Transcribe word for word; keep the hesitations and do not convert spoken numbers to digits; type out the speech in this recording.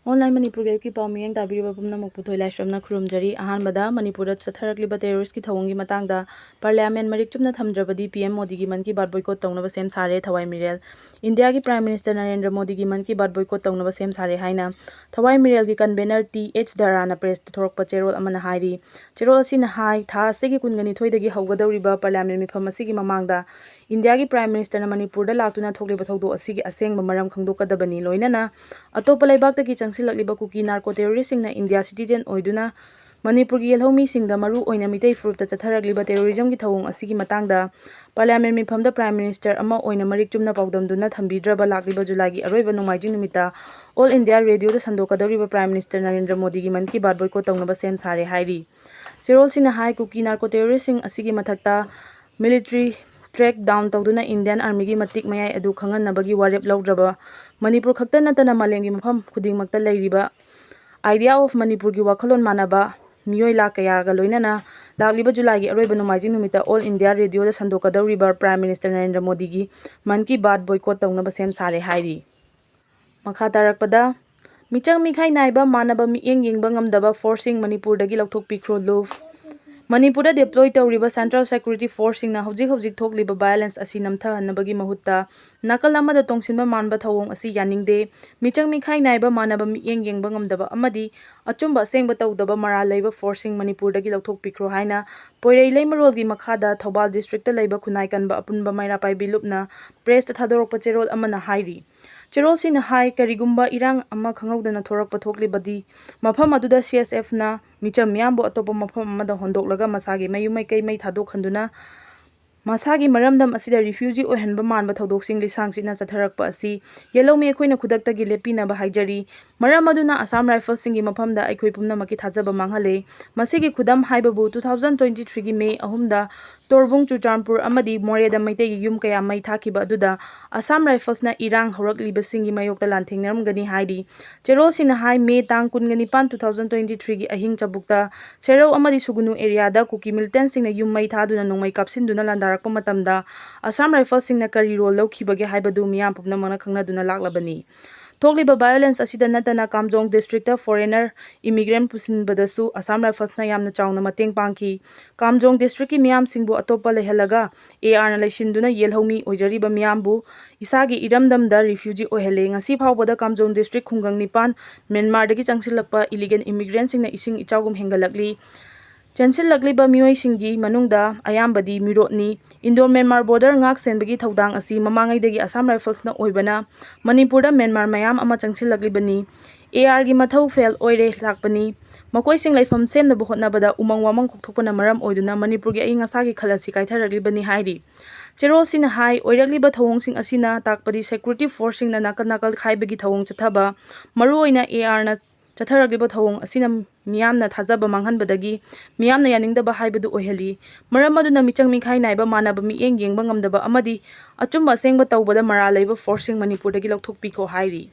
Online Manipurꯒꯤ ꯑꯌꯨꯛꯀꯤ ꯄꯥꯎ ꯃꯤꯠꯌꯦꯡ ꯇꯥꯕꯤꯔꯤꯕ ꯄꯨꯝꯅꯃꯛꯄꯨ ꯊꯣꯏꯂꯥꯏꯁ꯭ꯔꯝꯅ ꯈꯨꯔꯨꯝꯖꯔꯤ꯫ ꯑꯍꯥꯟꯕꯗ ꯃꯅꯤꯄꯨꯔꯗ ꯆꯠꯊꯔꯛꯂꯤꯕ terroristꯀꯤ ꯊꯧꯑꯣꯡꯒꯤ ꯃꯇꯥꯡꯗ꯫ Parliament ꯃꯔꯤꯛ ꯆꯨꯝꯅ ꯊꯝꯗ꯭ꯔꯕꯗꯤ P M ꯃꯣꯗꯤꯒꯤ ꯃꯟ ꯀꯤ ꯕꯥꯠ boycott ꯇꯧꯅꯕ ꯁꯦꯝ ꯁꯥꯔꯦ ꯊꯋꯥꯏ ꯃꯤꯔꯦꯜ꯫ ꯏꯟꯗꯤꯌꯥꯒꯤ Prime Minister ꯅꯔꯦꯟꯗ꯭ꯔ ꯃꯣꯗꯤꯒꯤ ꯃꯟ ꯀꯤ ꯕꯥꯠ boycott ꯇꯧꯅꯕ ꯁꯦꯝ ꯁꯥꯔꯦ ꯍꯥꯏꯅ ꯊꯋꯥꯏ ꯃꯤꯔꯦꯜꯒꯤ convener T H ꯙꯔꯥꯅ pressꯇ ꯊꯣꯔꯛꯄ ꯆꯦꯔꯣꯜ ꯑꯃꯅ ꯍꯥꯏꯔꯤ꯫ ꯆꯦꯔꯣꯜ ꯑꯁꯤꯅ ꯍꯥꯏ, ꯊꯥ ꯑꯁꯤꯒꯤ ꯀꯨꯟꯒ ꯅꯤꯊꯣꯏꯗꯒꯤ ꯍꯧꯒꯗꯧꯔꯤꯕ Parliament ꯃꯤꯐꯝ ꯑꯁꯤꯒꯤ ꯃꯃꯥꯡꯗ ꯏꯟꯗꯤꯌꯥꯒꯤ Prime Ministerꯅ ꯃꯅꯤꯄꯨꯔꯗ ꯂꯥꯛꯇꯨꯅ ꯊꯣꯛꯂꯤꯕ ꯊꯧꯗꯣꯛ ꯑꯁꯤꯒꯤ ꯑꯁꯦꯡꯕ ꯃꯔꯝ ꯈꯪꯗꯣꯛꯀꯗꯕꯅꯤ, ꯂꯣꯏꯅꯅ ꯑꯇꯣꯞꯄ ꯂꯩꯕꯥꯛꯇꯒꯤ ꯆꯪꯁꯤꯜꯂꯛꯂꯤꯕ ꯀꯨꯀꯤ narco terroristꯁꯤꯡꯅ ꯏꯟꯗꯤꯌꯥ citizen ꯑꯣꯏꯗꯨꯅ ꯃꯅꯤꯄꯨꯔꯒꯤ ꯌꯦꯜꯍꯧꯃꯤꯁꯤꯡꯗ, ꯃꯔꯨ ꯑꯣꯏꯅ ꯃꯤꯇꯩ ꯐꯨꯔꯨꯞꯇ ꯆꯠꯊꯔꯛꯂꯤꯕ terrorismꯒꯤ ꯊꯧꯑꯣꯡ ꯑꯁꯤꯒꯤ ꯃꯇꯥꯡꯗ Parliament ꯃꯤꯐꯝꯗ Prime Minister ꯑꯃ ꯑꯣꯏꯅ ꯃꯔꯤꯛ ꯆꯨꯝꯅ ꯄꯥꯎꯗꯝꯗꯨꯅ ꯊꯝꯕꯤꯗ꯭ꯔꯕ ꯂꯥꯛꯂꯤꯕ ꯖꯨꯂꯥꯏꯒꯤ ꯑꯔꯣꯏꯕ ꯅꯣꯡꯃꯥꯏꯖꯤꯡ ꯅꯨꯃꯤꯠꯇ All India Radioꯗ ꯁꯟꯗꯣꯛꯀꯗꯧꯔꯤꯕ Prime Minister Narendra ꯃꯣꯗꯤꯒꯤ ꯃꯟ ꯀꯤ ꯕꯥꯠ boycott ꯇꯧꯅꯕ ꯁꯦꯝ ꯁꯥꯔꯦ ꯍꯥꯏꯔꯤ꯫ ꯆꯦꯔꯣꯜꯁꯤꯅ ꯍꯥꯏ, ꯀꯨꯀꯤ narco terroristꯁꯤꯡ ꯑꯁꯤꯒꯤ ꯃꯊꯛꯇ military crackdown ꯇꯧꯗꯨꯅ Indian Armyꯒꯤ ꯃꯇꯤꯛ ꯃꯌꯥꯏ ꯑꯗꯨ ꯈꯪꯍꯟꯅꯕꯒꯤ ꯋꯥꯔꯦꯞ ꯂꯧꯗ꯭ꯔꯕ ꯃꯅꯤꯄꯨꯔ ꯈꯛꯇ ꯅꯠꯇꯅ ꯃꯥꯂꯦꯝꯒꯤ ꯃꯐꯝ ꯈꯨꯗꯤꯡꯃꯛꯇ ꯂꯩꯔꯤꯕ Idea of Manipurꯒꯤ ꯋꯥꯈꯜꯂꯣꯟ ꯃꯥꯟꯅꯕ ꯃꯤꯑꯣꯏ ꯂꯥꯈ ꯀꯌꯥꯒ ꯂꯣꯏꯅꯅ ꯂꯥꯛꯂꯤꯕ ꯖꯨꯂꯥꯏꯒꯤ ꯑꯔꯣꯏꯕ ꯅꯣꯡꯃꯥꯏꯖꯤꯡ ꯅꯨꯃꯤꯠꯇ All India Radioꯗ ꯁꯟꯗꯣꯛꯀꯗꯧꯔꯤꯕ Prime Minister Narendra ꯃꯣꯗꯤꯒꯤ ꯃꯟ ꯀꯤ ꯕꯥꯠ boycott ꯇꯧꯅꯕ ꯁꯦꯝ ꯁꯥꯔꯦ ꯍꯥꯏꯔꯤ꯫ ꯃꯈꯥ ꯇꯥꯔꯛꯄꯗ, ꯃꯤꯆꯪ ꯃꯤꯈꯥꯏ ꯅꯥꯏꯕ ꯃꯥꯟꯅꯕ ꯃꯤꯠꯌꯦꯡ ꯌꯦꯡꯕ ꯉꯝꯗꯕ forceꯁꯤꯡ ꯃꯅꯤꯄꯨꯔꯗꯒꯤ ꯂꯧꯊꯣꯛꯄꯤꯈ꯭ꯔꯣ, ꯂꯨꯞ꯫ ꯃꯅꯤꯄꯨꯔꯗ deploy ꯇꯧꯔꯤꯕ Central Security Forceꯁꯤꯡꯅ ꯍꯧꯖꯤꯛ ꯍꯧꯖꯤꯛ ꯊꯣꯛꯂꯤꯕ violence ꯑꯁꯤ ꯅꯝꯊꯍꯟꯅꯕꯒꯤ ꯃꯍꯨꯠꯇ ꯅꯥꯀꯜ ꯑꯃꯗ ꯇꯣꯡꯁꯤꯟꯕ ꯃꯥꯟꯕ ꯊꯧꯑꯣꯡ ꯑꯁꯤ ꯌꯥꯅꯤꯡꯗꯦ꯫ ꯃꯤꯆꯪ ꯃꯤꯈꯥꯏ ꯅꯥꯏꯕ ꯃꯥꯟꯅꯕ ꯃꯤꯠꯌꯦꯡ ꯌꯦꯡꯕ ꯉꯝꯗꯕ ꯑꯃꯗꯤ ꯑꯆꯨꯝꯕ ꯑꯁꯦꯡꯕ ꯇꯧꯗꯕ ꯃꯔꯥꯜ ꯂꯩꯕ forceꯁꯤꯡ ꯃꯅꯤꯄꯨꯔꯗꯒꯤ ꯂꯧꯊꯣꯛꯄꯤꯈ꯭ꯔꯣ ꯍꯥꯏꯅ ꯄꯣꯏꯔꯩ ꯂꯩꯃꯔꯣꯜꯒꯤ ꯃꯈꯥꯗ ꯊꯧꯕꯥꯜ districtꯇ ꯂꯩꯕ ꯈꯨꯟꯅꯥꯏ ꯀꯟꯕ ꯑꯄꯨꯟꯕ ꯃꯩꯔꯥ ꯄꯥꯏꯕꯤ ꯂꯨꯞꯅ pressꯇ ꯊꯥꯗꯣꯔꯛꯄ ꯆꯦꯔꯣꯜ ꯑꯃꯅ ꯍꯥꯏꯔꯤ꯫ ꯆꯦꯔꯣꯜꯁꯤꯅ ꯍꯥꯏ, ꯀꯔꯤꯒꯨꯝꯕ ꯏꯔꯥꯡ ꯑꯃ ꯈꯪꯍꯧꯗꯅ ꯊꯣꯔꯛꯄ ꯊꯣꯛꯂꯤꯕꯗꯤ ꯃꯐꯝ ꯑꯗꯨꯗ C S Fꯅ ꯃꯤꯆꯝ ꯃꯤꯌꯥꯝꯕꯨ ꯑꯇꯣꯞꯄ ꯃꯐꯝ ꯑꯃꯗ ꯍꯣꯟꯗꯣꯛꯂꯒ ꯃꯁꯥꯒꯤ ꯃꯌꯨꯝ ꯃꯩꯀꯩ ꯃꯩ ꯊꯥꯗꯣꯛꯍꯟꯗꯨꯅ ꯃꯁꯥꯒꯤ ꯃꯔꯝꯗꯝ ꯑꯁꯤꯗ refugee ꯑꯣꯏꯍꯟꯕ ꯃꯥꯟꯕ ꯊꯧꯗꯣꯛꯁꯤꯡ ꯂꯤꯁꯥꯡ ꯁꯤꯠꯅ ꯆꯠꯊꯔꯛꯄ ꯑꯁꯤ ꯌꯦꯜꯍꯧꯃꯤ ꯑꯩꯈꯣꯏꯅ ꯈꯨꯗꯛꯇꯒꯤ ꯂꯦꯞꯄꯤꯅꯕ ꯍꯥꯏꯖꯔꯤ꯫ ꯃꯔꯝ ꯑꯗꯨꯅ Assam Riflesꯁꯤꯡꯒꯤ ꯃꯐꯝꯗ ꯑꯩꯈꯣꯏ ꯄꯨꯝꯅꯃꯛꯀꯤ ꯊꯥꯖꯕ ꯃꯥꯡꯍꯜꯂꯦ꯫ ꯃꯁꯤꯒꯤ ꯈꯨꯗꯝ ꯍꯥꯏꯕꯕꯨ two thousand twenty threeꯒꯤ May ꯑꯍꯨꯝꯗ ꯇꯣꯔꯕꯨꯡ, ꯆꯨꯔꯆꯥꯟꯄꯨꯔ ꯑꯃꯗꯤ ꯃꯣꯔꯦꯗ ꯃꯩꯇꯩꯒꯤ ꯌꯨꯝ ꯀꯌꯥ ꯃꯩ ꯊꯥꯈꯤꯕ ꯑꯗꯨꯗ Assam Riflesꯅ ꯏꯔꯥꯡ ꯍꯧꯔꯛꯂꯤꯕꯁꯤꯡꯒꯤ ꯃꯥꯌꯣꯛꯇ ꯂꯥꯟꯊꯦꯡꯅꯔꯝꯒꯅꯤ ꯍꯥꯏꯔꯤ꯫ ꯆꯦꯔꯣꯜꯁꯤꯅ ꯍꯥꯏ, May ꯇꯥꯡ ꯀꯨꯟꯒ ꯅꯤꯄꯥꯟ, two thousand twenty threeꯒꯤ ꯑꯍꯤꯡ ꯆꯕꯨꯛꯇ ꯁꯦꯔꯧ ꯑꯃꯗꯤ ꯁꯨꯒꯨꯅꯨ areaꯗ ꯀꯨꯀꯤ militantꯁꯤꯡꯅ ꯌꯨꯝ ꯃꯩ ꯊꯥꯗꯨꯅ ꯅꯣꯡꯃꯩ ꯀꯥꯞꯁꯤꯟꯗꯨꯅ ꯂꯥꯟꯗꯥꯔꯛꯄ ꯃꯇꯝꯗ Assam Riflesꯁꯤꯡꯅ ꯀꯔꯤ role ꯂꯧꯈꯤꯕꯒꯦ ꯍꯥꯏꯕꯗꯨ ꯃꯤꯌꯥꯝ ꯄꯨꯝꯅꯃꯛꯅ ꯈꯪꯅꯗꯨꯅ ꯂꯥꯛꯂꯕꯅꯤ꯫ ꯊꯣꯛꯂꯤꯕ violence ꯑꯁꯤꯗ ꯅꯠꯇꯅ ꯀꯥꯝꯖꯣꯡ district ꯇ foreigner immigrant ꯄꯨꯁꯤꯟꯕꯗꯁꯨ Assam Rifles ꯅ ꯌꯥꯝꯅ ꯆꯥꯎꯅ ꯃꯇꯦꯡ ꯄꯥꯡꯈꯤ꯫ ꯀꯥꯝꯖꯣꯡ district ꯀꯤ ꯃꯤꯌꯥꯝꯁꯤꯡꯕꯨ ꯑꯇꯣꯞꯄ ꯂꯩꯍꯜꯂꯒ A R ꯅ ꯂꯩꯁꯤꯟꯗꯨꯅ ꯌꯦꯜꯍꯧꯃꯤ ꯑꯣꯏꯖꯔꯤꯕ ꯃꯤꯌꯥꯝꯕꯨ ꯏꯁꯥꯒꯤ ꯏꯔꯝꯗꯝꯗ refugee ꯑꯣꯏꯍꯜꯂꯦ꯫ ꯉꯁꯤ ꯐꯥꯎꯕꯗ ꯀꯥꯝꯖꯣꯡ district ꯈꯨꯡꯒꯪ ꯅꯤꯄꯥꯟ ꯃ꯭ꯌꯥꯟꯃꯥꯔꯗꯒꯤ ꯆꯪꯁꯤꯜꯂꯛꯄ illegal immigrant ꯁꯤꯡꯅ ꯏꯁꯤꯡ ꯏꯆꯥꯎꯒꯨꯝ ꯍꯦꯟꯒꯠꯂꯛꯂꯤ꯫ ꯆꯦꯟꯁꯤꯜꯂꯛꯂꯤꯕ ꯃꯤꯑꯣꯏꯁꯤꯡꯒꯤ ꯃꯅꯨꯡꯗ ꯑꯌꯥꯝꯕꯗꯤ ꯃꯤꯔꯣꯠꯅꯤ꯫ Indo Myanmar border ꯉꯥꯛ ꯁꯦꯟꯕꯒꯤ ꯊꯧꯗꯥꯡ ꯑꯁꯤ ꯃꯃꯥꯡꯉꯩꯗꯒꯤ Assam Rifles ꯅ ꯑꯣꯏꯕꯅ ꯃꯅꯤꯄꯨꯔꯗ ꯃ꯭ꯌꯥꯟꯃꯥꯔ ꯃꯌꯥꯝ ꯑꯃ ꯆꯪꯁꯤꯜꯂꯛꯂꯤꯕꯅꯤ꯫ A R ꯒꯤ ꯃꯊꯧ fail ꯑꯣꯏꯔꯦ ꯂꯥꯛꯄꯅꯤ꯫ ꯃꯈꯣꯏꯁꯤꯡ ꯂꯩꯐꯝ ꯁꯦꯝꯅꯕ ꯍꯣꯠꯅꯕꯗ ꯎꯃꯪ ꯋꯥꯃꯪ ꯀꯣꯛꯊꯣꯛꯄꯅ ꯃꯔꯝ ꯑꯣꯏꯗꯨꯅ ꯃꯅꯤꯄꯨꯔꯒꯤ ꯑꯏꯪ ꯑꯁꯥꯒꯤ ꯈꯜ ꯑꯁꯤ ꯀꯥꯏꯊꯔꯛꯂꯤꯕꯅꯤ ꯍꯥꯏꯔꯤ꯫ ꯆꯦꯔꯣꯜꯁꯤꯅ ꯍꯥꯏ, ꯑꯣꯏꯔꯛꯂꯤꯕ ꯊꯧꯑꯣꯡꯁꯤꯡ ꯑꯁꯤꯅ ꯇꯥꯛꯄꯗꯤ security force ꯁꯤꯡꯅ ꯅꯥꯀꯜ ꯅꯥꯀꯜ ꯈꯥꯏꯕꯒꯤ ꯊꯧꯑꯣꯡ ꯆꯠꯊꯕ, ꯃꯔꯨꯑꯣꯏꯅ A R ꯅ ꯆꯠꯊꯔꯛꯂꯤꯕ ꯊꯧꯑꯣꯡ ꯑꯁꯤꯅ ꯃꯤꯌꯥꯝꯅ ꯊꯥꯖꯕ ꯃꯥꯡꯍꯟꯕꯗꯒꯤ ꯃꯤꯌꯥꯝꯅ ꯌꯥꯅꯤꯡꯗꯕ ꯍꯥꯏꯕꯗꯨ ꯑꯣꯏꯍꯜꯂꯤ꯫ ꯃꯔꯝ ꯑꯗꯨꯅ ꯃꯤꯆꯪ ꯃꯤꯈꯥꯏ ꯅꯥꯏꯕ ꯃꯥꯟꯅꯕ ꯃꯤꯠꯌꯦꯡ ꯌꯦꯡꯕ ꯉꯝꯗꯕ ꯑꯃꯗꯤ ꯑꯆꯨꯝꯕ ꯑꯁꯦꯡꯕ ꯇꯧꯕꯗ ꯃꯔꯥꯜ ꯂꯩꯕ force ꯁꯤꯡ ꯃꯅꯤꯄꯨꯔꯗꯒꯤ ꯂꯧꯊꯣꯛꯄꯤꯈꯣ ꯍꯥꯏꯔꯤ꯫